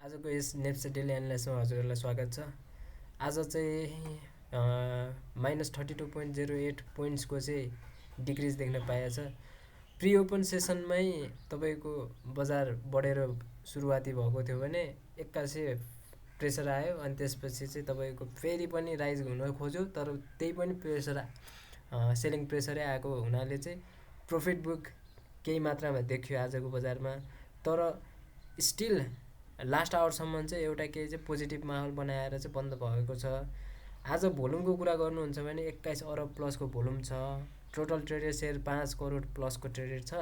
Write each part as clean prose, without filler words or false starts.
आजको यस नेप्से डेली एनालाइसमा हजुरहरूलाई स्वागत छ। आज चाहिँ -32.08 पोइन्ट्सको चाहिँ डिक्रिज देख्न पाइएको छ। प्रि ओपन सेसनमै तपाईँको बजार बढेर सुरुवाती भएको थियो भने एक्कासी प्रेसर आयो अनि त्यसपछि चाहिँ तपाईँको फेरि पनि राइज हुन खोज्यो, तर त्यही पनि प्रेसर सेलिङ प्रेसरै आएको हुनाले चाहिँ प्रफिट बुक केही मात्रामा देखियो आजको बजारमा। तर स्टिल लास्ट आवरसम्म चाहिँ एउटा केही चाहिँ पोजिटिभ माहौल बनाएर चाहिँ बन्द भएको छ। आज भोल्युमको कुरा गर्नुहुन्छ भने 21 अरब प्लसको भोल्युम छ। टोटल ट्रेडेड सेयर 5 करोड प्लसको ट्रेडेड छ।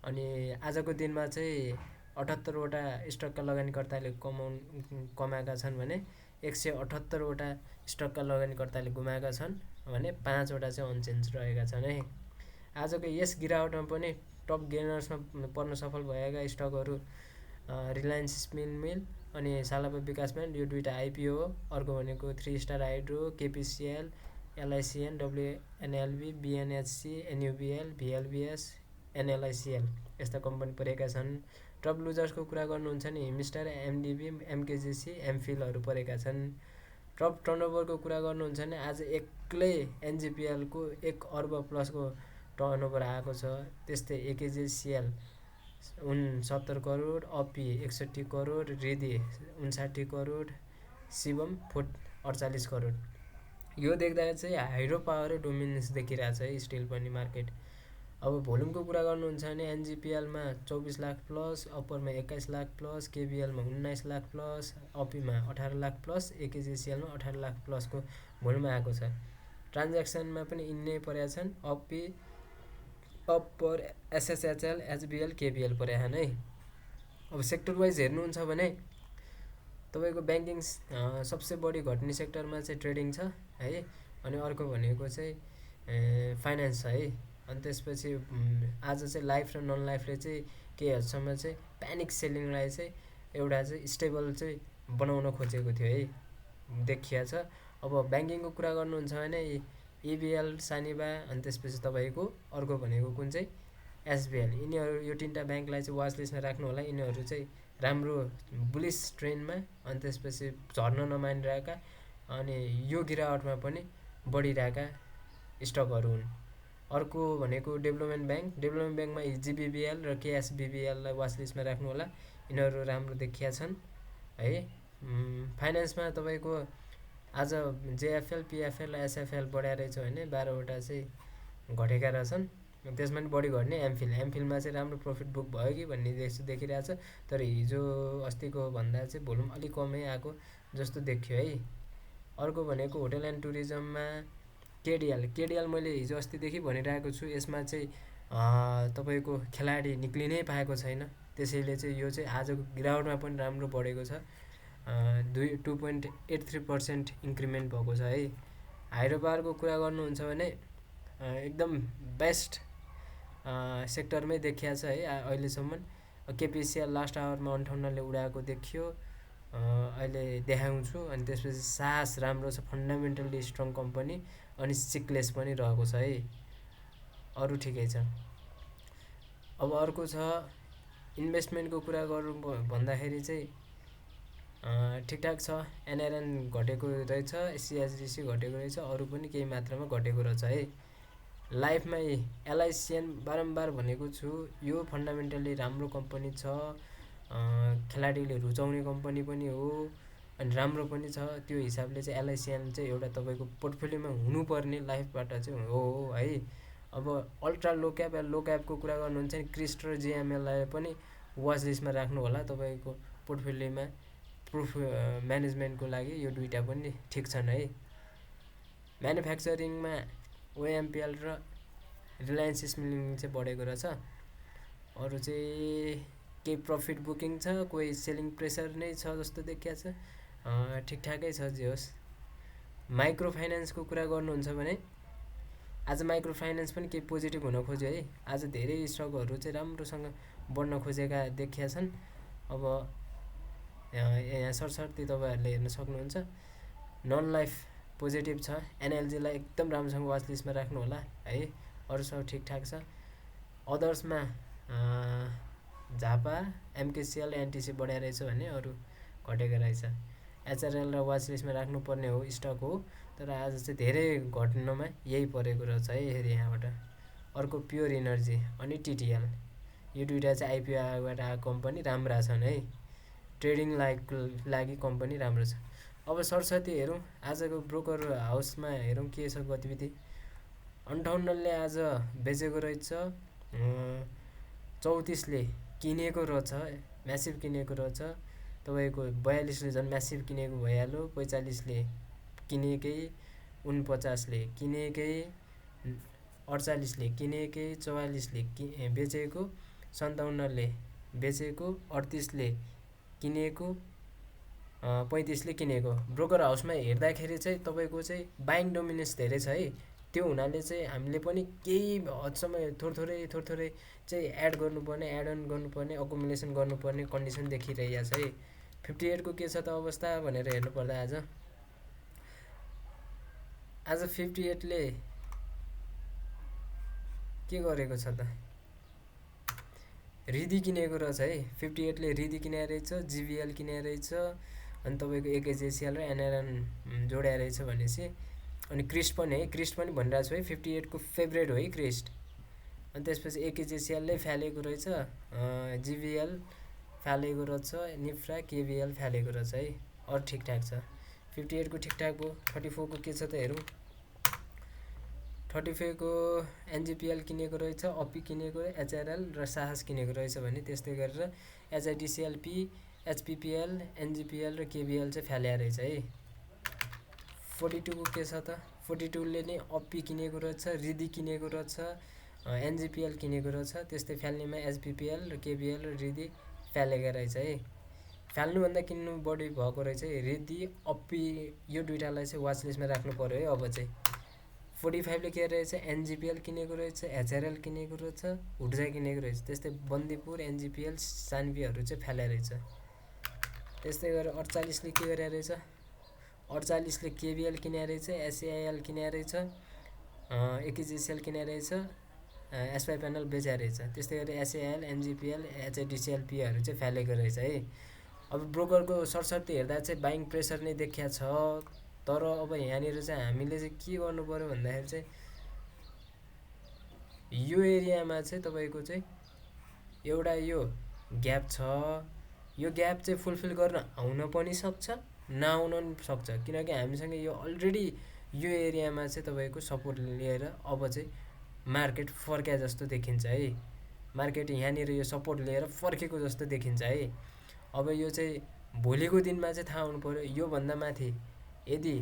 अनि आजको दिनमा चाहिँ 78वटा स्टकका लगानीकर्ताले कमाएका छन् भने 178वटा स्टकका लगानीकर्ताले गुमाएका छन् भने 5वटा चाहिँ अनचेन्ज रहेका छन् है। आजको यस गिरावटमा पनि टप गेनर्समा पर्न सफल भएका स्टकहरू रिलायन्स स्पिन मिल अनि सालापा विकास ब्याङ्क, यो दुईवटा आइपिओ हो। अर्को भनेको 3 स्टार हाइड्रो, केपिसिएल, एलआइसिएन, डब्लुएनएलबी, बिएनएचसी, एनयुबिएल, भिएलबिएस, एनएलआइसिएल यस्ता कम्पनी परेका छन्। टप लुजर्सको कुरा गर्नुहुन्छ भने हिमस्टार, एमडिबी, एमकेजिसी, एमफिलहरू परेका छन्। टप टर्नओभरको कुरा गर्नुहुन्छ भने आज एक्लै एनजिपिएलको 1 अर्ब प्लसको टर्नओभर आएको छ। त्यस्तै एकेजिसिएल 69 करोड, अपी 61 करोड, रिदी 59 करोड, शिवम 48 करोड। यो देख्दा चाहिँ हाइड्रो पावरै डोमिनेन्स देखिरहेछ है स्टिल पनि मार्केट। अब भोल्युमको कुरा गर्नुहुन्छ भने एनजिपिएलमा 24 लाख प्लस, अप्परमा 21 लाख प्लस, केबिएलमा 19 लाख प्लस, अपीमा 18 लाख प्लस, एकेजिसिएलमा 18 लाख प्लसको भोल्युम आएको छ। ट्रान्ज्याक्सनमा पनि यिनै परेका छन्। अपी, अप्पर, एसएसएचएल, एचबिएल, केबिएल परेका छन् है। अब सेक्टर वाइज हेर्नुहुन्छ भने तपाईँको ब्याङ्किङ सबसे बढी घट्ने सेक्टरमा चाहिँ ट्रेडिङ छ है। अनि अर्को भनेको चाहिँ फाइनेन्स छ है। अनि त्यसपछि आज चाहिँ लाइफ र नन लाइफले चाहिँ केही हदसम्म चाहिँ प्यानिक सेलिङलाई चाहिँ एउटा चाहिँ स्टेबल चाहिँ बनाउन खोजेको थियो है, देखिया छ। अब ब्याङ्किङको कुरा गर्नुहुन्छ भने इबिएल, सानिबा, अनि त्यसपछि तपाईँको अर्को भनेको कुन चाहिँ एसबिएल, यिनीहरू यो तिनवटा ब्याङ्कलाई चाहिँ वाच लिस्टमा राख्नु होला। यिनीहरू चाहिँ राम्रो बुलिस ट्रेन्डमा अनि त्यसपछि झर्न नमानिरहेका अनि यो गिरावटमा पनि बढिरहेका स्टकहरू हुन्। अर्को भनेको डेभलपमेन्ट ब्याङ्कमा जिबिबिएल र केएसबिबिएललाई वाच लिस्टमा राख्नु होला। यिनीहरू राम्रो देखिया छन् है। फाइनेन्समा तपाईँको आज जेएफएल, पिएफएल, एसएफएल बढाएर रहेछ भने 12वटा चाहिँ घटेका रहेछन्। त्यसमा पनि बढी घट्ने एमफिलमा चाहिँ राम्रो प्रफिट बुक भयो कि भन्ने देखिरहेछ। तर हिजो अस्तिको भन्दा चाहिँ भोल्युम अलिक कमै आएको जस्तो देखियो है। अर्को भनेको होटल एन्ड टुरिज्ममा केडिएल मैले हिजो अस्तिदेखि भनिरहेको छु, यसमा चाहिँ तपाईँको खेलाडी निक्लिनै पाएको छैन। त्यसैले चाहिँ यो चाहिँ आजको गिरावटमा पनि राम्रो बढेको छ। 2.83% इन्क्रिमेन्ट भएको छ है। हाइड्रो पावरको कुरा गर्नुहुन्छ भने एकदम बेस्ट सेक्टरमै देखिया छ है अहिलेसम्म। केपिसिएल लास्ट आवरमा 58ले उडाएको देखियो, अहिले देखाउँछु। अनि त्यसपछि सास राम्रो छ, फन्डामेन्टल्ली स्ट्रङ कम्पनी अनि सिक्लेस पनि रहेको छ है। अरू ठिकै छ। अब अर्को छ इन्भेस्टमेन्टको कुरा गरौँ भन्दाखेरि चाहिँ ठिकठाक छ। एनआरएन घटेको रहेछ, सिएचडिसी घटेको रहेछ, अरू पनि केही मात्रामा घटेको रहेछ है। लाइफमा एलआइसिएन बारम्बार भनेको छु, यो फन्डामेन्टल्ली राम्रो कम्पनी छ, खेलाडीले रुचाउने कम्पनी पनि हो अनि राम्रो पनि छ। त्यो हिसाबले चाहिँ एलआइसिएन चाहिँ एउटा तपाईँको पोर्टफोलियोमा हुनुपर्ने लाइफबाट चाहिँ हो है। अब अल्ट्रा लो क्याप या लो क्यापको कुरा गर्नुहुन्छ भने क्रिस्ट र जिएमएललाई पनि वाच लिस्टमा राख्नु होला तपाईँको पोर्टफोलियोमा प्रुफ म्यानेजमेन्टको लागि। यो दुईवटा पनि ठिक छन् है। म्यानुफ्याक्चरिङमा ओएमपिएल र रिलायन्स स्पिनिङ चाहिँ बढेको रहेछ। अरू चाहिँ केही प्रफिट बुकिङ छ, कोही सेलिङ प्रेसर नै छ जस्तो देखिया छ। ठिकठाकै छ जे होस्। माइक्रो फाइनेन्सको कुरा गर्नुहुन्छ भने आज माइक्रो फाइनेन्स पनि केही पोजिटिभ हुन खोज्यो है। आज धेरै स्टकहरू चाहिँ राम्रोसँग बढ्न खोजेका देखिया छन्। अब यहाँ सरसर्ती तपाईँहरूले हेर्न सक्नुहुन्छ। नन लाइफ पोजिटिभ छ, एनएलजीलाई एकदम राम्रोसँग वाच लिस्टमा राख्नु होला है। अरू सब ठिकठाक छ। अदर्समा झापा एमकेसिएल एनटिसी बढाइ रहेछ भने अरू घटेको रहेछ। एचआरएल र वाच लिस्टमा राख्नुपर्ने हो स्टक हो, तर आज चाहिँ धेरै घट्नुमा यही परेको रहेछ है फेरि यहाँबाट। अर्को प्योर इनर्जी अनि टिटिएल, यो दुइटा चाहिँ आइपिओबाट आएको कम्पनी राम्रा छन् है, ट्रेडिङ लागि कम्पनी राम्रो छ। अब सरस्वती हेरौँ आजको ब्रोकर हाउसमा हेरौँ के छ गतिविधि। 58ले आज बेचेको रहेछ, 34ले किनेको रहेछ, म्यासिभ किनेको रहेछ। तपाईँको 42ले झन् म्यासिभ किनेको भइहाल्यो, 45ले किनेकै, 49ले किनेकै, 48ले किनेकै, 44ले बेचेको, 57ले बेचेको, 38ले किनेको, 35ले किनेको। ब्रोकर हाउसमा हेर्दाखेरि चाहिँ तपाईँको चाहिँ बाइङ डोमिनेन्स धेरै छ है, त्यो हुनाले चाहिँ हामीले पनि केही हदसम्म थोरै चाहिँ एड गर्नुपर्ने, एड अन गर्नुपर्ने, अकुमुलेसन गर्नुपर्ने कन्डिसन देखिरहेको छ है। 58को के छ त अवस्था भनेर हेर्नुपर्दा आज 58ले के गरेको छ त, रिदी किनेको रहेछ है। 58ले रिदी किने रहेछ, जिबिएल किने रहेछ, अनि तपाईँको एकेजेसिएल र एनआरएन जोड्या रहेछ भनेपछि। अनि क्रिस्ट पनि है, क्रिस्ट पनि भनिरहेको छु है, 58को फेभरेट हो है क्रिस्ट। अनि त्यसपछि एकेजेसिएलले फालेको रहेछ, जिबिएल फालेको रहेछ, निफ्रा केबिएल फालेको रहेछ है, अरू ठिकठाक छ। 58को ठिकठाक भयो। 34को के छ त हेरौँ। 35को एनजिपिएल किनेको रहेछ, अपी किनेको, एचआरएल र साहस किनेको रहेछ भने त्यस्तै गरेर एचआइडिसिएलपी, एचपिपिएल, एनजिपिएल र केबिएल चाहिँ फाल्या रहेछ है। 42को के छ त, 42ले नै अपी किनेको रहेछ, रिदी किनेको रहेछ, एनजिपिएल किनेको रहेछ, त्यस्तै फाल्नेमा एचपिपिएल र केबिएल र रिदी फालेका रहेछ है। फाल्नुभन्दा किन्नु बढी भएको रहेछ है। रिदी अपी यो दुइटालाई चाहिँ वाच लिस्टमा राख्नु पर्यो है अब चाहिँ। 45ले के रहेछ, एनजिपिएल किनेको रहेछ, एचआरएल किनेको रहेछ, हुड्जा किनेको रहेछ, त्यस्तै बन्दीपुर, एनजिपिएल, सान्वीहरू चाहिँ फाल्या रहेछ। त्यस्तै गरेर 48ले के गरे रहेछ, 48ले केबिएल किने रहेछ, एसएआइएल किने रहेछ, एकेजिसिएल किने रहेछ, एसवाई प्यानल बेच्या रहेछ। त्यस्तै गरी एसएआइएल, एनजिपिएल, एचआइडिसिएलपीहरू चाहिँ फालेको रहेछ है। अब ब्रोकरको सरसर्ती हेर्दा चाहिँ बाइङ प्रेसर नै देखिया छ, तर अब यहाँनिर चाहिँ हामीले चाहिँ के गर्नु पर्यो भन्दाखेरि चाहिँ यो एरियामा चाहिँ तपाईँको चाहिँ एउटा यो ग्याप छ, यो ग्याप चाहिँ फुलफिल गर्न आउन पनि सक्छ, नआउन पनि सक्छ, किनकि हामीसँग यो अलरेडी यो एरियामा चाहिँ तपाईँको सपोर्ट लिएर अब चाहिँ मार्केट फर्क्या जस्तो देखिन्छ है। मार्केट यहाँनिर यो सपोर्ट लिएर फर्केको जस्तो देखिन्छ है। अब यो चाहिँ भोलिको दिनमा चाहिँ थाहा हुनु पर्यो, योभन्दा माथि यदि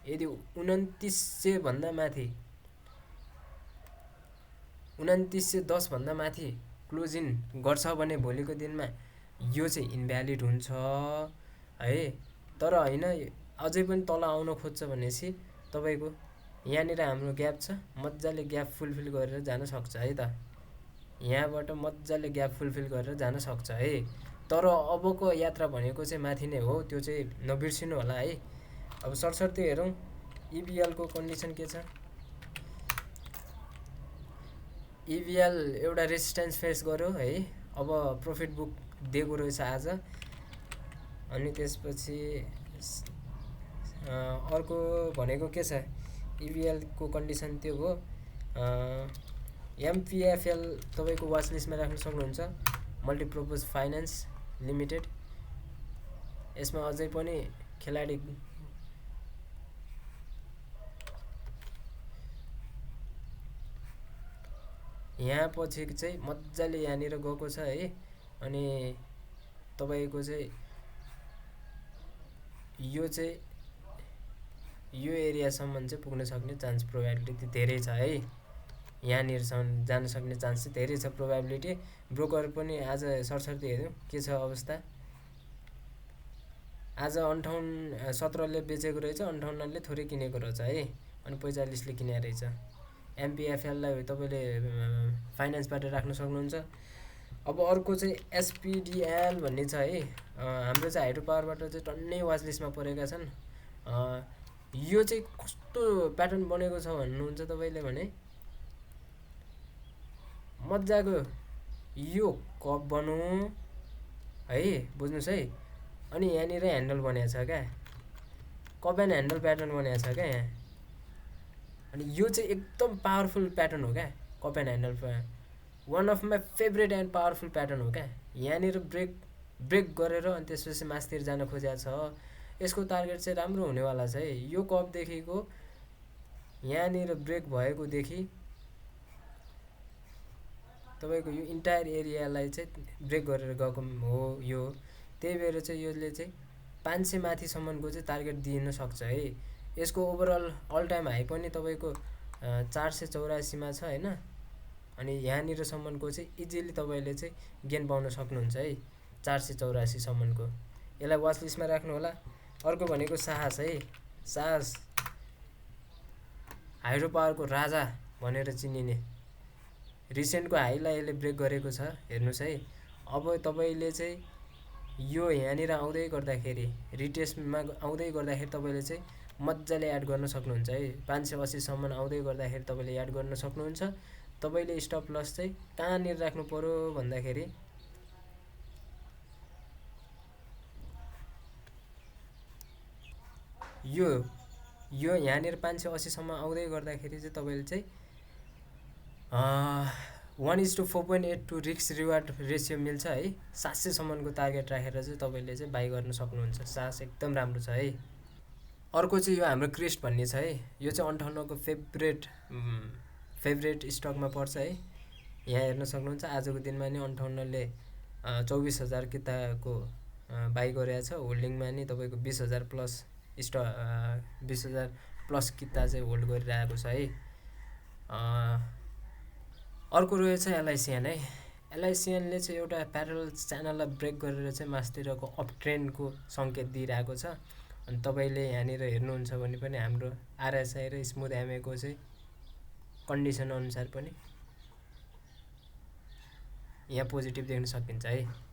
2900 भन्दा माथि, 2910 भन्दा माथि क्लोजिङ गर्छ भने भोलिको दिनमा यो चाहिँ इनभ्यालिड हुन्छ है। तर होइन, अझै पनि तल आउन खोज्छ भनेपछि तपाईँको यहाँनिर हाम्रो ग्याप छ, मजाले ग्याप फुलफिल गरेर जान सक्छ है त। यहाँबाट मजाले ग्याप फुलफिल गरेर जान सक्छ है। तर अबको यात्रा भनेको चाहिँ माथि नै हो, त्यो चाहिँ नबिर्सिनु होला है। अब सरसर्ती हेरौँ इबिएलको कन्डिसन के छ। इबिएल एउटा रेजिस्टेन्स फेस गर्यो है, अब प्रफिट बुक दिएको रहेछ आज। अनि त्यसपछि अर्को भनेको के छ, इबिएलको कन्डिसन त्यो हो। एमपिएफएल तपाईँको वाच लिस्टमा राख्न सक्नुहुन्छ, मल्टिपर्पज फाइनेन्स लिमिटेड। यसमा अझै पनि खेलाडी यहाँ पछि चाहिँ मजाले यहाँनिर गएको छ है। अनि तपाईँको चाहिँ यो चाहिँ यो एरियासम्म चाहिँ पुग्न सक्ने चान्स प्रोबेबिलिटी धेरै छ है। यहाँनिरसम्म जान सक्ने चान्स चाहिँ धेरै छ प्रोबेबिलिटी। ब्रोकर पनि आज सरसर्ती हेऱ्यौँ के छ अवस्था। आज 17ले बेचेको रहेछ, 58ले थोरै किनेको रहेछ है, अनि 45ले किने रहेछ। एमपिएफएललाई तपाईँले फाइनेन्सबाट राख्न सक्नुहुन्छ। अब अर्को चाहिँ एसपिडिएल भन्ने छ है, हाम्रो चाहिँ हाइड्रो पावरबाट चाहिँ टन्नै वाच लिस्टमा परेका छन्। यो चाहिँ कस्तो प्याटर्न बनेको छ भन्नुहुन्छ तपाईँले भने, मजाको यो कप बनाउँ है, बुझ्नुहोस् है। अनि यहाँनिर ह्यान्डल बनाएको छ क्या, कप एन्ड ह्यान्डल प्याटर्न बनाएको छ क्या यहाँ। अनि यो चाहिँ एकदम पावरफुल प्याटर्न हो क्या, cup and handle one of my favourite and powerful pattern हो क्या। यहाँनिर ब्रेक गरेर अनि त्यसपछि मासतिर जान खोजेको छ। यसको टार्गेट चाहिँ राम्रो हुनेवाला छ है। यो कपदेखिको यहाँनिर ब्रेक भएकोदेखि तपाईँको यो इन्टायर एरियालाई चाहिँ ब्रेक गरेर गएको हो यो। त्यही भएर चाहिँ यसले चाहिँ 500 माथिसम्मको चाहिँ टार्गेट दिन सक्छ है। यसको ओभरअल अल टाइम हाई पनि तपाईँको 484 छ होइन। अनि यहाँनिरसम्मको चाहिँ इजिली तपाईँले चाहिँ गेन पाउन सक्नुहुन्छ है, 484सम्मको। यसलाई वाच लिस्टमा राख्नु होला। अर्को भनेको साहस है। साहस हाइड्रो पावरको राजा भनेर चिनिने, रिसेन्टको हाईलाई यसले ब्रेक गरेको छ, हेर्नुहोस् है। अब तपाईँले चाहिँ यो यहाँनिर आउँदै गर्दाखेरि, रिटेस्टमा आउँदै गर्दाखेरि तपाईँले चाहिँ मजाले एड गर्न सक्नुहुन्छ है। 580सम्म आउँदै गर्दाखेरि तपाईँले एड गर्न सक्नुहुन्छ। तपाईँले स्टप लस चाहिँ कहाँनिर राख्नु पर्यो भन्दाखेरि यो यहाँनिर 580सम्म आउँदै गर्दाखेरि चाहिँ तपाईँले चाहिँ 1:4.82 रिस्क रिवार्ड रेसियो मिल्छ है। 700सम्मको टार्गेट राखेर चाहिँ तपाईँले चाहिँ बाई गर्न सक्नुहुन्छ। साहस एकदम राम्रो छ है। अर्को चाहिँ यो हाम्रो क्रिस्ट भन्ने छ है। यो चाहिँ 58को फेभरेट स्टकमा पर्छ है। यहाँ हेर्न सक्नुहुन्छ आजको दिनमा नि 58ले 24,000 किताको बाई गरेको छ। होल्डिङमा नि तपाईँको 20,000 प्लस 20,000 प्लस किता चाहिँ होल्ड गरिरहेको छ है। अर्को रहेछ एलआइसिएन है। एलआइसिएनले चाहिँ एउटा प्यारल च्यानललाई ब्रेक गरेर चाहिँ मासतिरको अप ट्रेन्डको सङ्केत दिइरहेको छ। अनि तपाईँले यहाँनिर हेर्नुहुन्छ भने पनि हाम्रो आरएसआई र स्मुथ एमएको चाहिँ कन्डिसन अनुसार पनि यहाँ पोजिटिभ देख्न सकिन्छ है।